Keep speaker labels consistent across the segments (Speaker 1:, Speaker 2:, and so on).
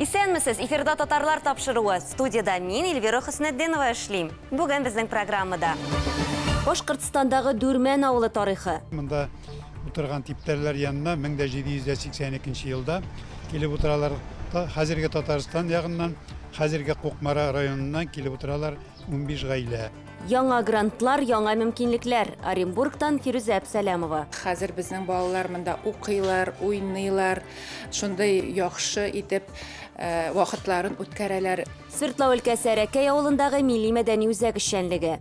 Speaker 1: Исәнмесез, эфирда Татарлар тапшыруы. Студиядә мин, Эльвира Хөснетдинова эшлим. Бүген безнең программада. Башкортстандагы Дүрмән авылы тарихы.
Speaker 2: Монда утырган типтәрләр янына 1782 елда килеп утыралар. Хәзерге Татарстан ягыннан, хәзерге Кукмара районыннан килеп утыралар 15 гаилә.
Speaker 1: Яңа грантлар, яңа мөмкинлекләр. Оренбургтан Фирүзә Әпсәләмова.
Speaker 3: Хәзер безнең балалар монда укыйлар, уйныйлар, шундый яхшы итеп вакытларын үткәрәләр.
Speaker 1: Свердлау өлкәсе Әрәкәй авылындагы милли-мәдәни үзәк эшчәнлеге.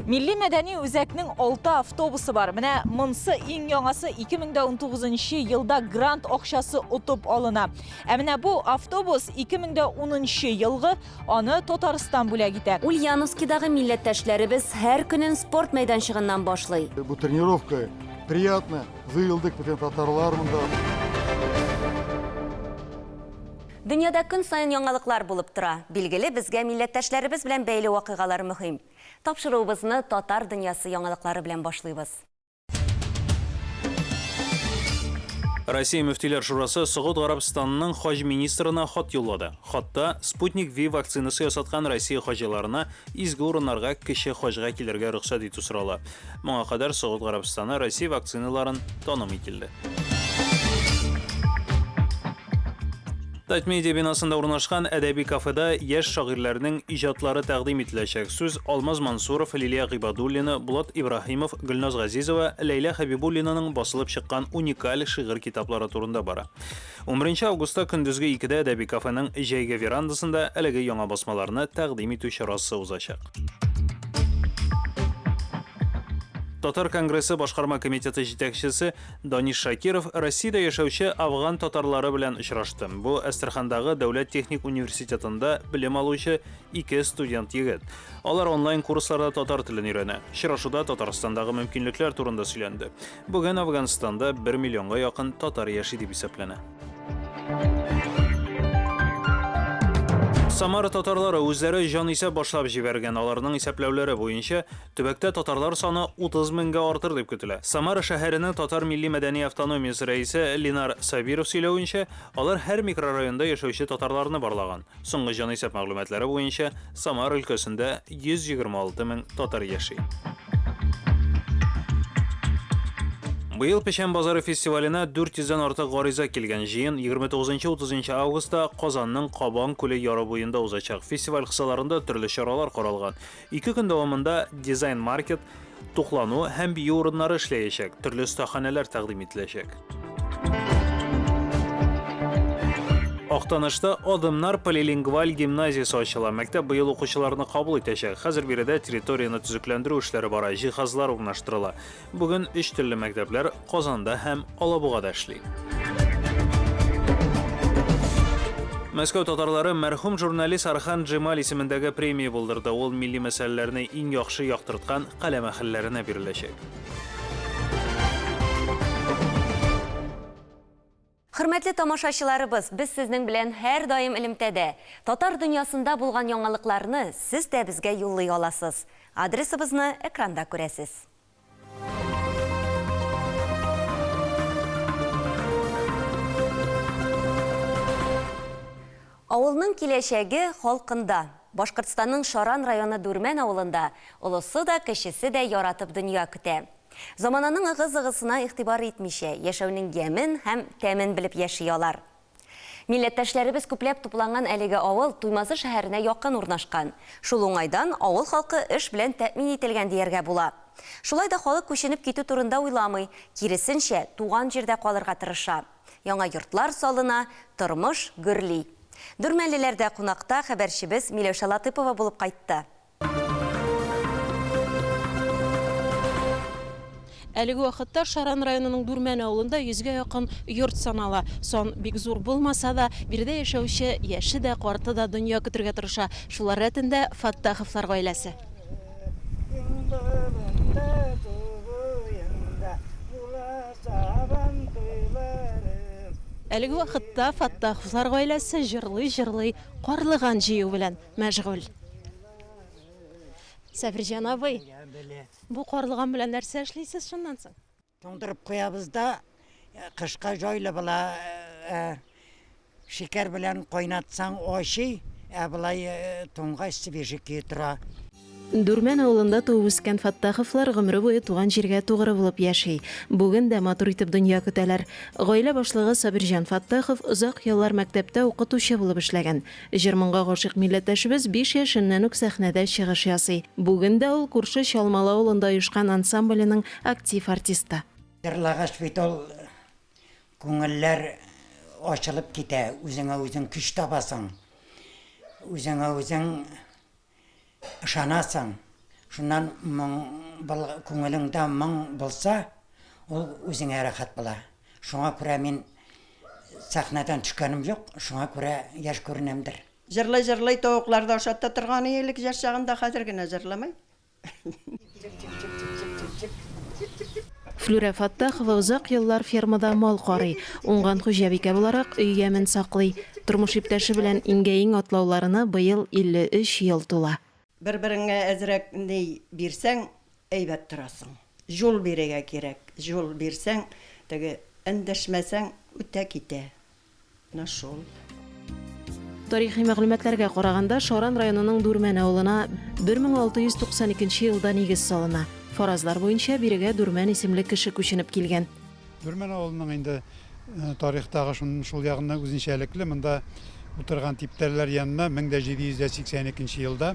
Speaker 4: Милли-мәдәни үзәкнең алты автобусы бар. Менә монсы иң яңасы 2019 елда грант акчасы отып алына. Ә менә бу автобус 2010 елгы, Аны Татарстан бүләк итә.
Speaker 1: Ульяновскидагы милләттәшләребез һәр көнен спорт мәйданчыгыннан башлый.
Speaker 5: Бу тренировка приятно, җыелдык бөтен татарлар монда.
Speaker 1: Дөньяда көн саен яңалыклар булып тора. Билгеле, безгә милләттәшләребез белән бәйле вакыйгалар мөһим. Тапшыруыбызны татар дөньясы яңалыклары белән башлыйбыз.
Speaker 6: Россия Мөфтиләр шурасы Согуд Гарәбстанының хаҗ министрына хат юллады. Хатта Спутник V вакцинасы ясаткан Россия хаҗиларына изге урыннарга кече хаҗга килергә рөхсәт итү сорала. Моңа кадәр Согуд Гарәбстаны Россия вакциналарын танымый килде. Татмедиа бинасында урнашкан әдәби кафеда яшь шагыйрьләрнең иҗатлары тәкъдим ителәчәк. Сүз Алмаз Мансуров, Лилия Гыйбадуллина, Булат Ибраһимов, Гөлназ Газизова, Ләйлә Хәбибуллинаның басылып чыккан уникаль шигырь китаплары турында бара. 11 августта көндезге икедә әдәби кафеның җәйге верандасында әлеге яңа басмаларны тәкъдим итү чарасы узачак. Татар конгрессы башкарма комитеты җитәкчесе Даниш Шакиров Россиядә яшәүче афган татарлары белән очрашты. Бу Әстерхандагы дәүләт техник университетында белем алучы ике студент егет. Алар онлайн курсларда татар телен өйрәнә. Очрашуда Татарстандагы мөмкинлекләр турында сөйләнде. Бүген Афганстанда бер миллионга якын татар яши дип исәпләнә. Самара татарлары үзләре җанисәп башлап җибәргән. Аларның исәпләүләре буенча, төбәктә татарлар саны 30 меңгә артыр дип көтелә. Самара шәһәренең татар милли-мәдәни автономиясе рәисе Линар Сабиров сөйләвенчә, алар һәр микрорайонда яшәүче татарларны барлаган. Соңгы җанисәп мәгълүматлары буенча, Самара өлкәсендә 126 мең татар яши. Быел Печән базары фестиваленә 400 дән артык гариза килгән. Җыен 29-30 августта Казанның Кабан күле яры буенда узачак. Фестиваль кысаларында төрле чаралар каралган. Ике көн дәвамында дизайн-маркет, туклану һәм бию урыннары эшләячәк, төрле остаханәләр тәкъдим ителәчәк. Актанышта Адымнар полилингваль гимназиясе ачыла. Мәктәп быел укучыларны кабул итәчәк. Хәзер биредә территорияне төзекләндерү эшләре бара, җиһазлар урнаштырыла. Бүген өч телле мәктәпләр Казанда һәм Алабугада эшли. Мәскәү татарлары мәрхүм журналист Архан Джемаль исемендәге премия булдырды. Ул милли мәсьәләләрне иң яхшы яктырткан каләм әһелләренә биреләчәк.
Speaker 1: Хөрмәтле тамашачыларыбыз, без сезнең белән һәрдаим элемтәдә. Татар дөньясында булган яңалыкларны сез дә безгә юллый аласыз. Адресыбызны экранда күрәсез. Авылның киләчәге, халкында. Башкортстанның Шаран районы Дүрмән авылында олысы да, кечесе дә яратып дөнья көтә. Замананың ыгы-зыгысына игътибар итмичә, яшәүнең ямен һәм тәмен белеп яши алар. Милләттәшләребез күпләп тупланган әлеге авыл Туймазы шәһәренә якын урнашкан. Шул уңайдан авыл халкы эш белән тәэмин ителгән дияргә була. Шулай да халык күченеп китү турында уйламый, киресенчә, туган җирдә калырга тырыша. Яңа йортлар салына, тормыш гөрли. Дүрмәлеләрдә кунакта хәбәрчебез Миләүшә Латыпова булып кайтты.
Speaker 7: Әлеге вакытта Шаран районының Дүрмән авылында йөзгә якын йорт санала. Сан бик зур булмаса да, биредә яшәүче яше дә, карты да дөнья көтергә тырыша. Шулар рәтендә Фаттаховлар гаиләсе. Әлеге вакытта Фаттаховлар гаиләсе җырлый-җырлый карлыган җыю белән мәшгуль. Сәфирҗан абый, бу карлыган белән нәрсә эшлисез шуннан соң?
Speaker 8: Туңдырып куябыз да, кышка җайлы була. Шикәр белән кайнатсаң ачый, ә болай туңгач свежий көе тора.
Speaker 7: Дүрмән авылында туып үскән Фәттаховлар гомере буе туган җиргә тугры булып яши. Бүген дә матур итеп дөнья көтәләр. Гаилә башлыгы Сабирҗан Фәттахов озак еллар мәктәптә укытучы булып эшләгән. Җыр-моңга гашыйк милләттәшебез биш яшеннән үк сәхнәдә чыгыш ясый. Бүген дә ул күрше Чалмалы авылында оешкан ансамбленең актив артисты.
Speaker 8: Җырлагач бит ул Күңелләр ачылып китә, үзеңә үзең көч табасың, үзеңә үзең ышанасың. Шуннан моң күңелеңдә моң булса, ул үзеңә рәхәт була. Шуңа күрә мин сәхнәдән төшкәнем юк, шуңа күрә яшь күренәмдер.
Speaker 9: Җырлый-җырлый тавыклар да ашата торган иде элек яшь чагында, хәзер генә җырламый.
Speaker 7: Флүрә Фаттахова озак еллар фермада мал карый. Уңган хуҗабикә буларак, өй ямен саклый. Тормыш иптәше белән иңгә-иң атлауларына быел 53 ел тула.
Speaker 9: Бер-береңә әзрәк ни бирсәң, әйбәт торасың. Җул бирергә кирәк. Җул бирсәң, теге эндәшмәсәң, үтә китә. Менә шул.
Speaker 7: Тарихи мәгълүматларга караганда, Шаран районының Дүрмән авылына 1692 елда нигез салына. Фаразлар буенча, бирегә Дүрмән исемле кеше күченеп килгән.
Speaker 2: Дүрмән авылының инде тарихтагы шул ягыннан үзенчәлекле, монда утырган типтәрләр янына 1782 елда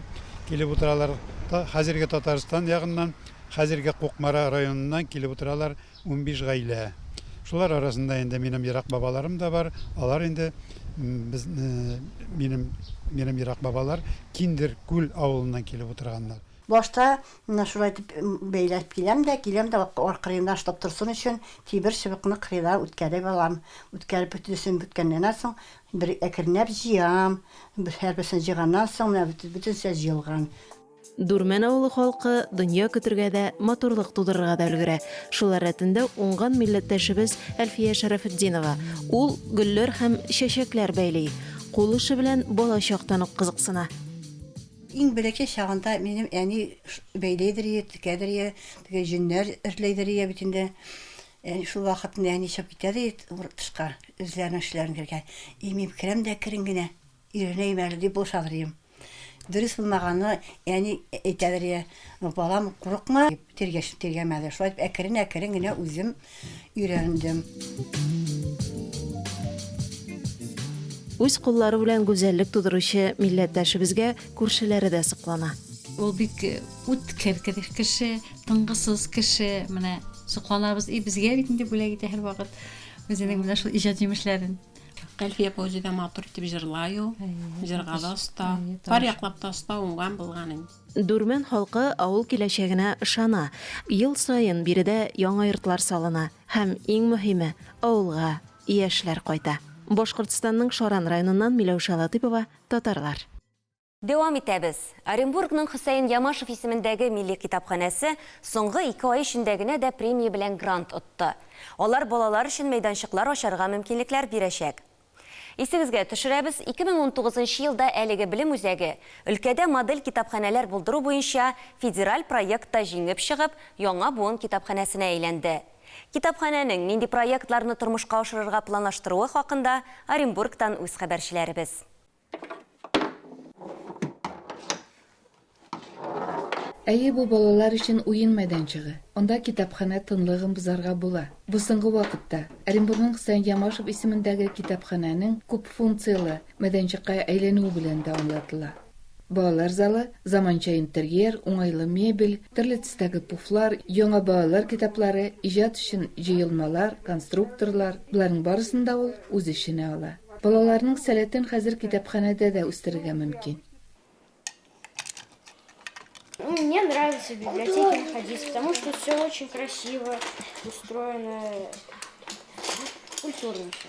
Speaker 2: килеп утыралар. Хәзерге Татарстан ягыннан, хәзерге Кукмара районыннан килеп утыралар. 15 гаилә. Шулар арасында инде минем ерак бабаларым да бар. Алар инде без минем минем ерак бабалар Киндер Күл авылыннан килеп утырганнар.
Speaker 10: Башта менә шулай итеп бәйләп киләм дә, киләм дә кырыенда шлап торсын өчен тимер чыбыкны кырыйдан үткәреп алам. Үткәреп бөтенесен беткәннән соң бер әкренләп җыям. Һәрберсен җыйганнан соң менә бөтенесе җыелган.
Speaker 7: Дүрмән авылы халкы дөнья көтергә дә, матурлык тудырырга да өлгерә. Шулар рәтендә уңган милләттәшебез Әлфия Шәрәфетдинова. Ул гөлләр һәм чәчәкләр бәйли. Кул эше белән бала чактан ук кызыксына.
Speaker 10: Иң бәләкәй чагында минем әни бәйләйдер ие, текәдер ие, теге җөннәр эрләйдер ие бит инде. Шул вакытны әни чыгып китә ди тышка, үзләренең эшләрен күрергә. И мин керәм дә керен генә. Өйрәнәем әле, дип булышадыр идем. Дөрес булмаганны әни әйтәдер иде, балам, курыкма, дип, тиргәш тиргәмәде. Шулай итеп, әкрен-әкрен генә үзем өйрәндем.
Speaker 7: Үз куллары белән гүзәллек тудыручы милләттәшебезгә күршеләре дә соклана.
Speaker 11: Ул бик үткер кеше, тынгысыз кеше. Менә сокланабыз. И безгә бит инде бүләк итә һәрвакыт үзенең менә шул иҗат җимешләрен.
Speaker 12: Әлфия апа үзе дә матур итеп җырлай ул. Җырга да оста. Бар яклап та оста, уңган, булган инде.
Speaker 7: Дүрмән халкы авыл киләчәгенә ышана. Ел саен биредә яңа йортлар салына һәм, иң мөһиме, авылга яшьләр кайта. Башкортстанның Шаран районыннан Миләүшә Латыйпова, Татарлар.
Speaker 1: Дәвам итәбез. Оренбургның Хөсәен Ямашев исемендәге Милли китапханәсе соңгы ике ай эчендә генә дә премия белән грант отты. Алар балалар өчен мәйданчыклар ачарга мөмкинлекләр бирәчәк. Исегезгә төшерәбез, 2019 нчы елда әлеге белем үзәге, өлкәдә модель китапханәләр булдыру буенча федераль проектта җиңеп чыгып, яңа буын китапханәсенә әйләнде. Китапханәнең нинди проектларны тормышка ашырырга планлаштыруы хакында Оренбургтан үз хәбәрчеләребез.
Speaker 3: Әйе, бу балалар өчен уен мәйданчыгы. Анда китапханә тынлыгын бозарга була. Бу соңгы вакытта Оренбургның Хөсәен Ямашев исемендәге китапханәнең күп функцияле мәйданчыкка әйләнүе белән дә аңлатыла. Балалар залы, заманча интерьер, уңайлы мебель, төрле төстәге пуфлар, яңа балалар китаплары, иҗат өчен җыелмалар, конструкторлар, боларның барысын да ул үз эченә ала. Балаларның сәләтен хәзер китапханәдә дә үстерергә мөмкин.
Speaker 13: Мне нравится в библиотеке находиться, потому что все очень красиво устроено, культурно все.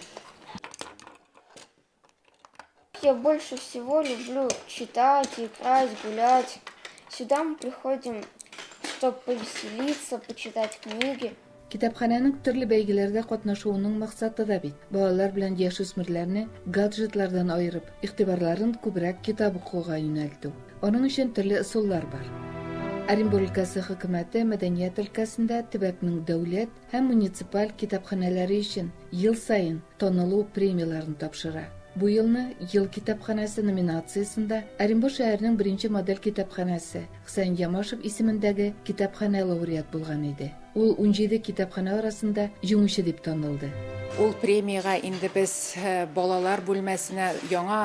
Speaker 13: Я больше всего люблю читать, играть, гулять. Сюда мы приходим, чтобы повеселиться, почитать книги.
Speaker 3: Китапханәнең төрле бәйгеләрдә катнашуының максаты да бит, балалар белән яшүсмерләрне гаджетлардан аерып, игътибарларын күбрәк китап укуга юнәлтү. Аның өчен төрле ысуллар бар. Оренбур өлкәсе хөкүмәте мәдәният өлкәсендә төбәкнең дәүләт һәм муниципаль китапханәләре өчен ел саен танылу премияләрен тапшыра. Бу елны Ел китапханәсе номинациясендә Оренбур шәһәренең беренче модель китапханәсе, Хөсәен Ямашев исемендәге китапханә лауреат булган иде. Ул 17 китапханә арасында җиңүче дип танылды.
Speaker 14: Ул премиягә инде без балалар бүлмәсенә яңа,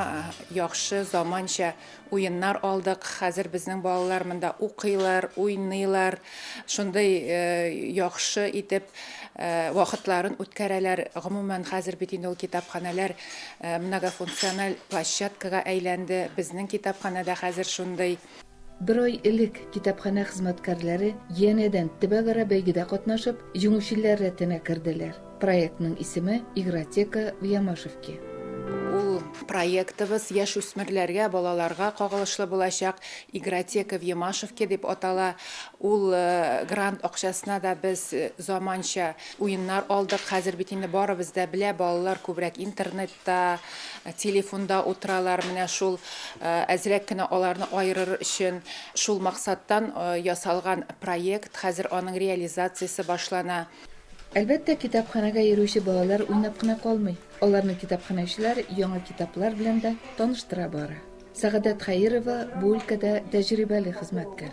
Speaker 14: яхшы, заманча уеннар алдык. Хәзер безнең балалар монда укыйлар, уйныйлар, шундый яхшы итеп вакытларын үткәрәләр. Гомумән, хәзер бит инде ул китапханәләр многофункциональ площадкага әйләнде. Безнең китапханә дә хәзер шундый.
Speaker 3: Бер ай элек китапханә хезмәткәрләре янәдән төбәкара бәйгедә катнашып, җиңүчеләр рәтенә керделәр. Проектның исеме, Игротека в Ямашевке.
Speaker 14: Ул проектыбыз яшүсмерләргә, балаларга кагылышлы булачак. Игротека в Ямашевке дип атала. Ул грант акчасына да без заманча уеннар алдык. Хәзер бит инде барыбыз да белә, балалар күбрәк интернетта, телефонда утыралар. Менә шул әзрәк кенә аларны аерыр өчен шул максаттан ясалган проект. Хәзер аның реализациясе башлана.
Speaker 3: Әлбәттә, китапханәгә йөрүче балалар уйнап кына калмый. Аларны китапханәчеләр яңа китаплар белән дә таныштыра бара. Сәгадәт Хәерова бу өлкәдә тәҗрибәле хезмәткәр.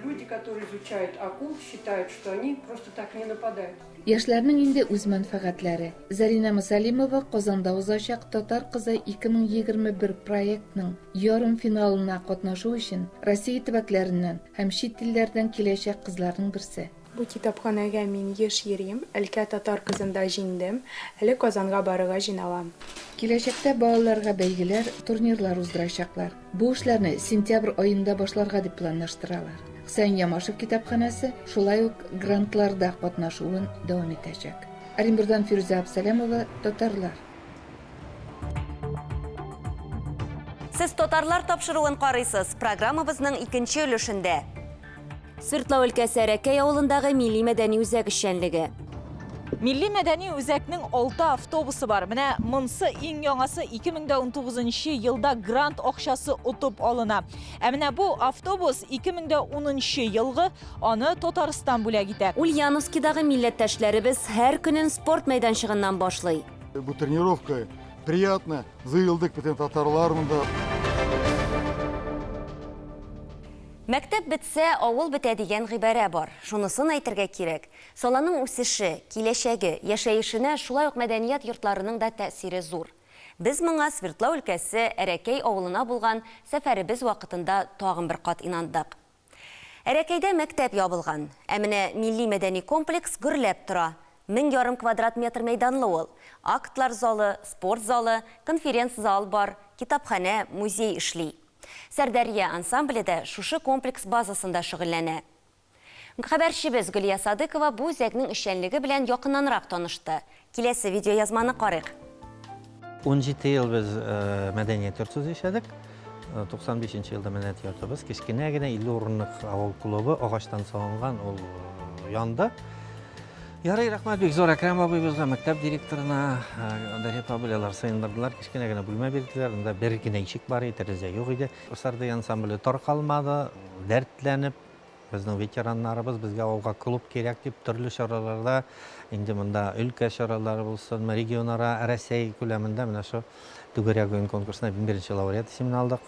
Speaker 15: Люди, которые изучают акул, считают, что они просто так не нападают.
Speaker 3: Яшьләрнең инде үз мәнфәгатьләре. Зәринә Мосалимова Казанда узачак Татар кызы 2021 проектның ярымфиналына катнашу өчен Россия төбәкләреннән һәм чит илләрдән киләчәк кызларның берсе.
Speaker 16: Бу китапханәгә мин еш йөрим, өлкә татар кызында җиңдем, әле Казанга барырга җыйналам.
Speaker 3: Киләчәктә балаларга бәйгеләр, турнирлар уздырачаклар. Бу эшләрне сентябрь аенда башларга дип планлаштыралар. Хөсәен Ямашев китапханәсе шулай ук грантларда катнашуын дәвам итәчәк. Оренбурдан Фирүзә Абсалямова, Татарлар.
Speaker 1: Сез Татарлар тапшыруын карыйсыз. Программабызның икенче өлешендә. Свердлау өлкәсе Әрәкәй авылындагы милли-мәдәни үзәк эшчәнлеге.
Speaker 4: Милли мәдәни үзәкнең алты автобусы бар. Менә монсы иң яңасы 2019 елда грант акчасы отып алына. Ә менә бу автобус 2010 елгы, аны Татарстан бүләк итә.
Speaker 1: Ульяновскидагы милләттәшләребез һәр көнен спорт мәйданчыгыннан башлый.
Speaker 5: Бу тренировка приятно, зыелдык бөтен татарлар монда.
Speaker 1: Мәктәп бетсә, авыл бетә дигән гыйбарә бар. Шунысын әйтергә кирәк, саланың үсеше, киләчәге, яшәешенә шулай ук мәдәният йортларының да тәэсире зур. Без моңа Свердлау өлкәсе Әрәкәй авылына булган сәфәребез вакытында тагын бер кат инандык. Әрәкәйдә мәктәп ябылган, ә менә милли-мәдәни комплекс гөрләп тора. 1500 квадрат метр мәйданлы ул. Актлар залы, спорт залы, конференц-зал бар, китапханә, музей эшли. Сәрдәрия ансамбле дә шушы комплекс базасында шөгыльләнә. Хәбәрчебез Гөлия Садыкова бу үзәкнең эшчәнлеге белән якыннанрак танышты. Киләсе видеоязманы карыйк.
Speaker 17: 17 ел без мәдәният йортсыз яшәдек. 95 нче елда мәдәният йортыбыз кечкенә генә 50 урынлык авыл клубы агачтан салынган, ул янды. Ярый, рәхмәт бик зур Әкрәм абыебызга, мәктәп директорына, Дарья апа белән алар сыендырдылар, кечкенә генә бүлмә бирделәр, анда бер генә ишек бар иде, тәрәзә юк иде. Сардый ансамбле таркалмады, дәртләнеп, безнең ветераннарыбыз безгә авылга клуб кирәк дип төрле чараларда, инде монда өлкә чаралары булсынмы, регионара, Рәсәй күләмендә менә шул Түгәрәк уен конкурсында мин беренче лауреат исемен алдык.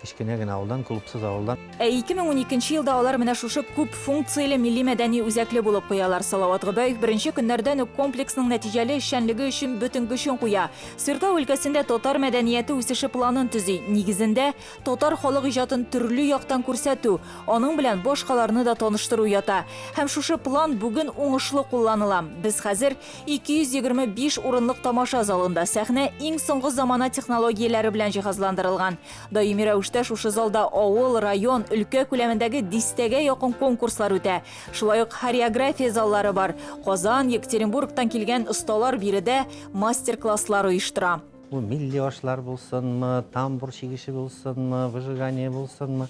Speaker 17: Кечкенә генә авылдан, клубсыз авылдан.
Speaker 4: Ә 2012 нче елда алар менә шушы күп функцияле милли-мәдәни үзәкле булып куялар. Салават Гобәев беренче көннәрдән үк комплексның нәтиҗәле эшчәнлеге өчен бөтен көчен куя. Свердлау өлкәсендә татар мәдәнияте үсеше планын төзи. Нигезендә, татар халык иҗатын төрле яктан күрсәтү, аның белән башкаларны да таныштыру ята. Һәм шушы план бүген уңышлы кулланыла. Без хәзер 225 урынлык тамаша залында сәхнә иң соңгы замана технологияләре белән җиһазландырылган. Даими рәвештә шушы залда авыл, район, өлкә күләмендәге дистәгә якын конкурслар үтә. Шулай ук хореография заллары бар. Казан, Екатеринбургтан килгән осталар биредә мастер-класслар оештыра.
Speaker 17: Бу милли ашлар булсынмы, тамбур чигеше булсынмы, выжигание булсынмы.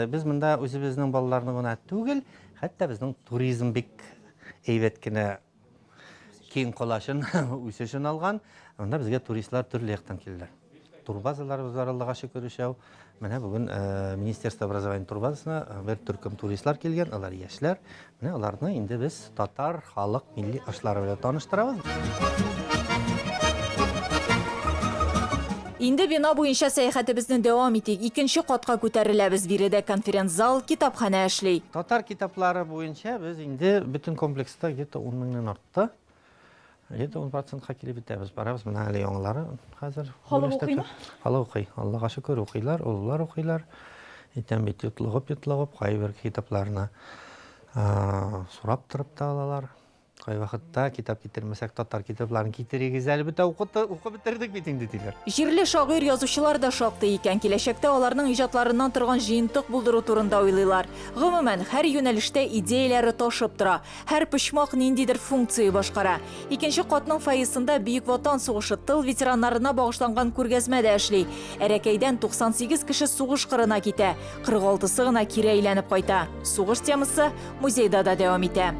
Speaker 17: Без монда үзебезнең балаларны гына түгел, хәтта безнең туризм бик әйбәт кенә киң колачын, үсешен алган. Монда безгә туристлар төрле яктан килделәр. Турбазаларыбыз бар, Аллага шөкер, өчәү. Менә бүген э, Министерство образования турбазасына э, бер төркем туристлар килгән, алар яшьләр. Менә аларны инде без татар халык милли ашлары белән таныштырабыз.
Speaker 4: Инде бина буенча сәяхәтебезне дәвам итик. Икенче катка күтәреләбез. Биредә конференц-зал, китапханә эшли.
Speaker 17: Татар китаплары буенча без инде бөтен комплекста где-то ун меңнән артты. Где-то ун процентка килеп бетәбез. Барабыз, менә әле яңалары хәзер.
Speaker 4: Халык укыймы?
Speaker 17: Халык укый. Аллага шөкер, укыйлар, олылар укыйлар. Әйтәм бит, йотлыгып-йотлыгып, кайбер китапларны сорап торып та алалар. Кайвакытта китап китермәсәк, татар китапларын китерегез әле, бөтә укыты, укып бетердек бит инде, диләр.
Speaker 4: Җирле шагыйрь-язучылар да шактый икән. Киләчәктә аларның иҗатларыннан торган җыентык булдыру турында уйлыйлар. Гомумән, һәр юнәлештә идеяләре ташып тора. Һәр почмак ниндидер функция башкара. Икенче катның фойесында Бөек Ватан сугышы, тыл ветераннарына багышланган күргәзмә дә эшли. Әрәкәйдән 98 кеше сугыш кырына китә, 46-сы гына кире әйләнеп кайта. Сугыш темасы музейда да дәвам итә.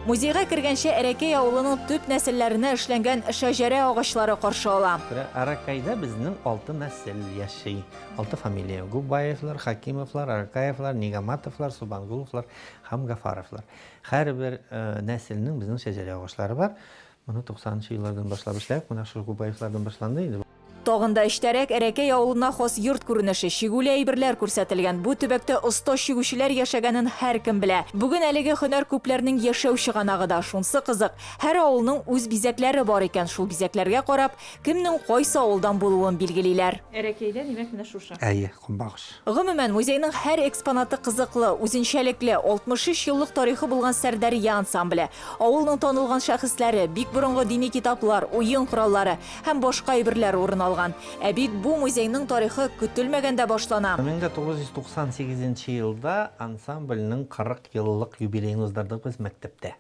Speaker 4: Музейга кергәнче Әрәкәй авылының төп нәселләренә эшләнгән шәҗәрә агачлары каршы ала.
Speaker 17: Аракайда безнең алты нәсел яши. Алты фамилия. Губаевлар, Хакимовлар, Аракаевлар, Нигаматовлар, Субангуловлар һәм Гафаровлар. Һәрбер нәселнең безнең шәҗәрә агачлары бар. Моны 90 нчы еллардан башлап эшләдек, менә шул Губаевлардан башланды инде.
Speaker 4: Тагын да эчтәрәк Әрәкәй авылына хас йорт күренеше, чигүле әйберләр күрсәтелгән. Бу төбәктә оста чигүчеләр яшәгәнен һәркем белә. Бүген әлеге һөнәр күпләрнең яшәү чыганагы да. Шунсы кызык, һәр авылның үз бизәкләре бар икән. Шул бизәкләргә карап, кемнең кайсы авылдан булуын билгелиләр. Әрәкәйдә, димәк, менә шушы.
Speaker 17: Әйе, көнбагыш.
Speaker 4: Гомумән, музейның һәр экспонаты кызыклы, үзенчәлекле. 63 еллык тарихы булган Сәрдәрия ансамбле, авылның танылган шәхесләре, бик борынгы дини китаплар, уен кораллары һәм башка әйберләр урын алган. Ә бит бу музейның тарихы көтелмәгәндә башлана.
Speaker 17: 1998 нче елда ансамбльнең 40 еллык юбилеен уздырдык без мәктәптә.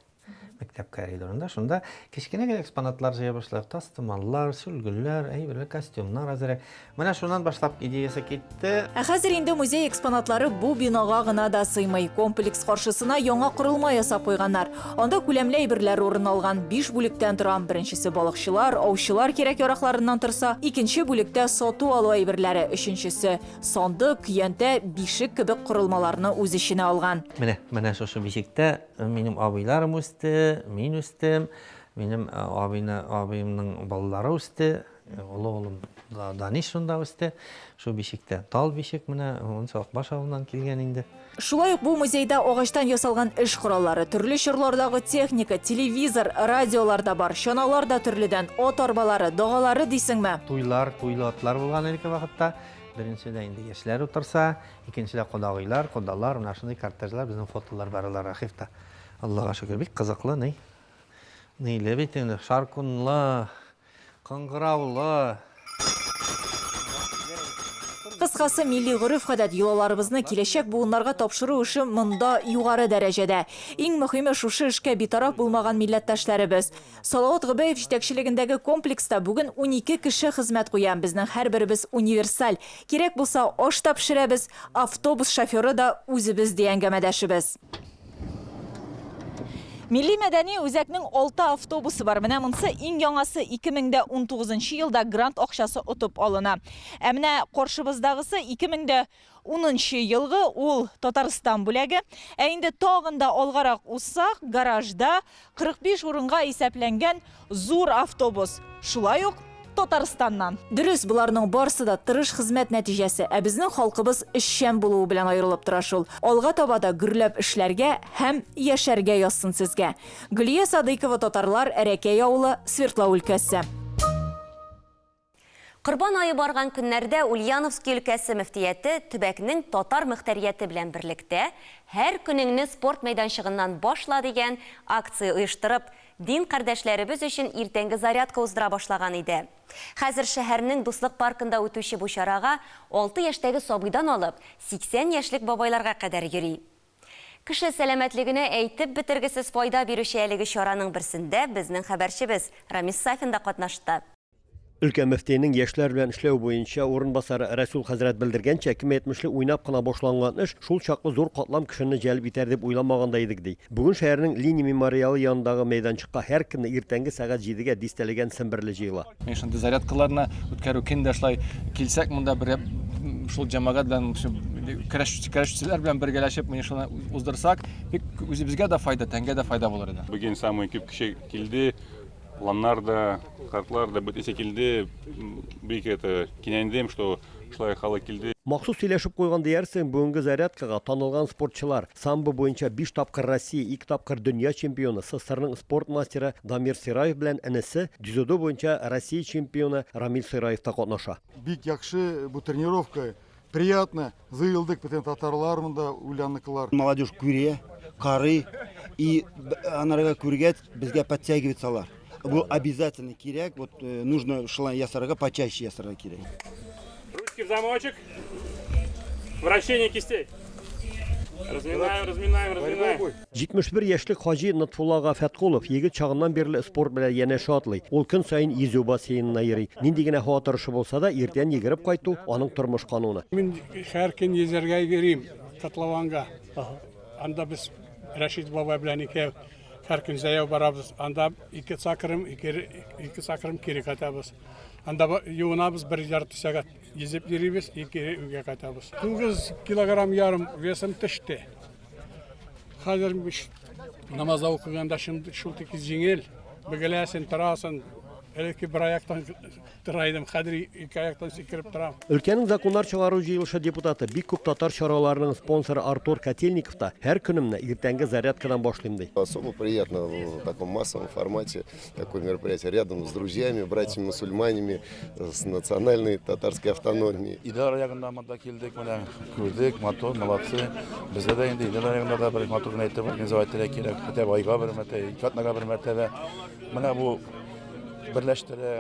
Speaker 17: Мәктәп коридорында шунда кечкенә генә экспонатлар җыя башладык. Тастымаллар, сөлгеләр, әйберләр, костюмнар әзрәк. Менә шуннан башлап идеясы китте.
Speaker 4: Ә хәзер инде музей экспонатлары бу бинага гына да сыймый. Комплекс каршысына яңа корылма ясап куйганнар. Анда күләмле әйберләр урын алган. Биш бүлектән тора. Беренчесе балыкчылар, аучылар кирәк-яракларыннан торса, икенче бүлектә сату-алу әйберләре, өченчесе, сандык, көянтә, бишек кебек корылмаларны үз эченә алган.
Speaker 17: Менә, менә шушы бишектә Минем абыйларым үсте, мин үстем. Минем абыйны, абыемның балалары үсте. Олы улым Даниш шунда үсте. Шул бишектә. Тал бишек менә, монысы Акбаш авылыннан килгән инде.
Speaker 4: Шулай ук бу музейда агачтан ясалган эш кораллары, төрле чорлардагы техника, телевизор, радиолар да бар, чаналар да төрледән, ат арбалары, дагалары дисеңме?
Speaker 17: Туйлар, туйлы атлар булган элекке вакытта. Беренчедә инде яшьләр утырса, Икенчедә кодагыйлар, кодалар, менә шундый кортежлар, безнең фотолар бар алар архивта. Аллага шөкер, бик кызыклы, ни. Ниле бит инде, шаркунлы, кыңгыраулы.
Speaker 4: Кыскасы, милли гореф-гадәт, йолаларыбызны киләчәк буыннарга тапшыру эше монда югары дәрәҗәдә. Иң мөһиме, шушы эшкә битараф булмаган милләттәшләребез. Салават Гобәев җитәкчелегендәге комплекста бүген 12 кеше хезмәт куя. Безнең һәрберебез универсаль. Кирәк булса, аш та пешерәбез, автобус шоферы да үзебез, ди әңгәмәдәшебез. Милли мәдәни үзәкнең алты автобусы бар. Менә монсы иң яңасы, 2019 елда грант акчасы отып алына. Ә менә каршыбыздагысы 2010 елгы, ул Татарстан бүләге. Ә инде тагын да алгарак узсак, гаражда 45 урынга исәпләнгән зур автобус, шулай ук Татарстаннан. Дөрес, боларның барсы да тырыш хезмәт нәтиҗәсе, ә безнең халкыбыз эшчән булуы белән аерылып тора шул. Алга таба да гөрләп эшләргә һәм яшәргә язсын сезгә. Гөлия Садыйкова, Татарлар, Әрәкәй авылы, Свердлау өлкәсе.
Speaker 1: Корбан ае барган көннәрдә Ульяновски өлкәсе мөфтияте төбәкнең татар мөхтәрияте белән берлектә Һәр көнеңне спорт мәйданчыгыннан башла дигән акция оештырып, дин кардәшләребез өчен иртәнге зарядка уздыра башлаган иде. Хәзер шәһәрнең Дуслык паркында үтүче бу чарага алты яшьтәге сабыйдан алып, 80 яшьлек бабайларга кадәр йөри. Кеше сәламәтлегенә әйтеп бетергесез файда бирүче әлеге чараның берсендә безнең хәбәрчебез Рамис Сафин да катнашты.
Speaker 18: Өлкә мөфтиенең яшьләр белән эшләү буенча урынбасары Рәсүл хәзрәт белдергәнчә, кем әйтмешли, уйнап кына башланган эш шул чаклы зур катлам кешене җәлеп итәр дип уйламаган да идек, ди. Бүген шәһәрнең Ленин мемориалы янындагы мәйданчыкка һәр көнне иртәнге сәгать җидегә дистәләгән семберле җыела.
Speaker 19: Менә шундый зарядкаларны үткәрү, көн дә шулай килсәк, монда бер шул җәмәгать белән Көрәш, көрәшчеләр белән бергәләшеп менә шуны уздырсак, бик үзебезгә дә файда, тәнгә дә файда булыр иде.
Speaker 20: Бүген самый күп кеше килде. Уланнар да, картлар да бөтенесе килде. Бик это кинәндем, что шулай халык килде.
Speaker 18: Махсус сөйләшеп куйган диярсең, бүгенге зарядкага танылган спортчылар, самбо буенча биш тапкыр Россия, ике тапкыр дөнья чемпионы, СССРның спорт мастеры Дамир Сираев белән энесе, дзюдо буенча Россия чемпионы Рамил Сираев та катнаша.
Speaker 5: Бик яхшы бу тренировка, приятно, җыелдык бөтен татарлар монда, ульянныкылар.
Speaker 21: Молодежь күрә, карый и анарга күргәч безгә подтягиваются алар. Бу обязательно кирәк, вот э, нужно шулай ясарга, почаще ясарга кирәк.
Speaker 22: Ручки в замочек. Вращение кистей. Разминаем, разминаем, разминаем.
Speaker 18: 71 яшьлек хаҗи Нотфулла ага Фәткулов егет чагыннан бирле спорт белән янәшә атлый. Ул көн саен йөзү бассейнына йөри. Нинди генә һава торышы булса да, иртән йөгереп кайту, аның тормыш кануны.
Speaker 23: Мин һәр көн йөзәргә йөрим котлованга. Анда без Рәшит бабай белән икәү һәр көн җәяү барабыз. Анда ике чакрым, ике, ике чакрым кире кайтабыз. Анда юынабыз бер ярты сәгать йөзеп йөрибез и кире өйгә кайтабыз. 9 килограмм ярым весым төште. Хәзер намазда укыганда шул тикле җиңел. Бөгеләсен, торасың. Элекке бер аяктан тора идем, хәзер ике аяктан сикереп торам.
Speaker 18: Өлкәнең законнар чыгару җыелышы депутаты, бик күп татар чараларының спонсоры Артур Котельников та һәр көнемне иртәнге зарядкадан башлыйм ди.
Speaker 24: Особо приятно в таком массовом формате такое мероприятие рядом с друзьями, братьями-мусульманами, с национальной татарской автономией.
Speaker 25: Идел ягында монда килдек, менә күрдек, матур, молодцы. Бездә дә инде Идел ягында да бер матур гына итеп организовать итәргә кирәк. Хотя бы айга бер мәртәбә, ике атнага бер мәртәбә. Менә бу берләштерә,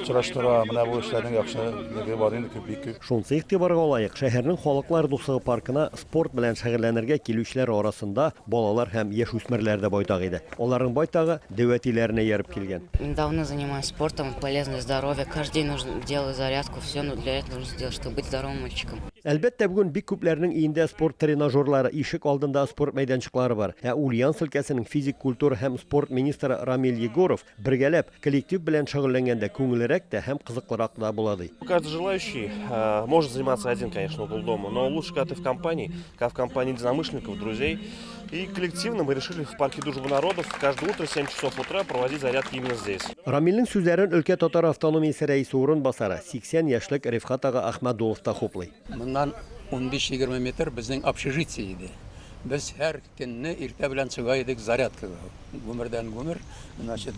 Speaker 25: очраштыра, менә бу эшләрнең яхшылыгы бар инде күп, бик күп.
Speaker 18: Шунысы игътибарга лаек, шәһәрнең Халыклар дуслыгы паркына спорт белән шөгыльләнергә килүчеләр арасында балалар һәм яшүсмерләр дә байтак иде. Аларның байтагы дәү әтиләренә ияреп килгән.
Speaker 26: Давно занимаюсь спортом, полезно для здоровья. Каждый день нужно делать зарядку, все, но для этого нужно сделать, чтобы быть здоровым мальчиком.
Speaker 18: Әлбәттә, бүген бик күпләрнең өендә спорт тренажерлары, ишек алдында спорт мәйданчыклары бар. Ә Ульяновск өлкәсенең физик культура һәм спорт министры Рамил Егоров бергәләп, коллектив белән шөгыльләнгәндә күңеллерәк тә һәм кызыклырак та була ди.
Speaker 27: Каждый желающий э, может заниматься один, конечно, угол дома, но лучше, когда ты в компании, когда в компании единомышленников, друзей. И коллективно мы решили в парке Дружбы народов каждое утро в 7 часов утра проводить зарядки именно здесь.
Speaker 18: Рамилнең сүзләрен өлкә татар автономиясе рәисе урынбасары, 80 яшьлек Рифхат ага Әхмәдулов та хуплый.
Speaker 28: Моннан 15-20 метр безнең общежитие иде. Без һәр көнне иртә белән чыга идек зарядкага. Гомердән гомер, значит,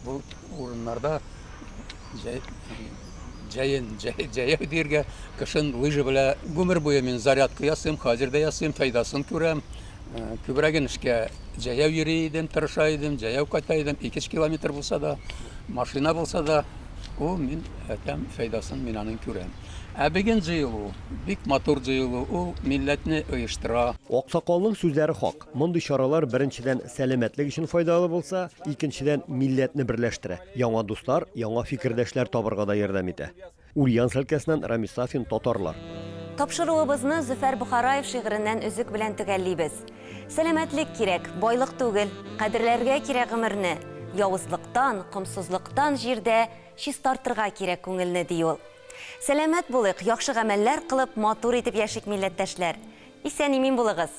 Speaker 28: бу урыннарда җәен җәяү дияргә, кышын лыжа белән гомер буе мин зарядка ясыйм, хәзер дә ясыйм, файдасын күрәм. Күбрәген эшкә җәяү йөри идем, тырыша идем, җәяү кайта идем, 2 километр булса да, машина булса да, ул мин әйтәм, файдасын мин аның күрәм. Ә бүген җыелу, бик матур җыелу, ул милләтне оештыра.
Speaker 18: Аксакалның сүзләре хак. Мондый чаралар беренчедән сәламәтлек өчен файдалы булса, икенчедән милләтне берләштерә. Яңа дуслар, яңа фикердәшләр табырга да ярдәм итә. Ульяновск өлкәсеннән Рамис Сафин, Татарлар.
Speaker 1: Тапшыруыбызны Зөфәр Бохараев шигыреннән өзек белән төгәллибез. Сәламәтлек кирәк, байлык түгел, кадерләргә кирәк гомерне. Явызлыктан, комсызлыктан җирдә чистартырга кирәк күңелне, ди ул. Сәламәт булыйк, яхшы гамәлләр кылып, матур итеп яшик, милләттәшләр. Исән-имин булыгыз!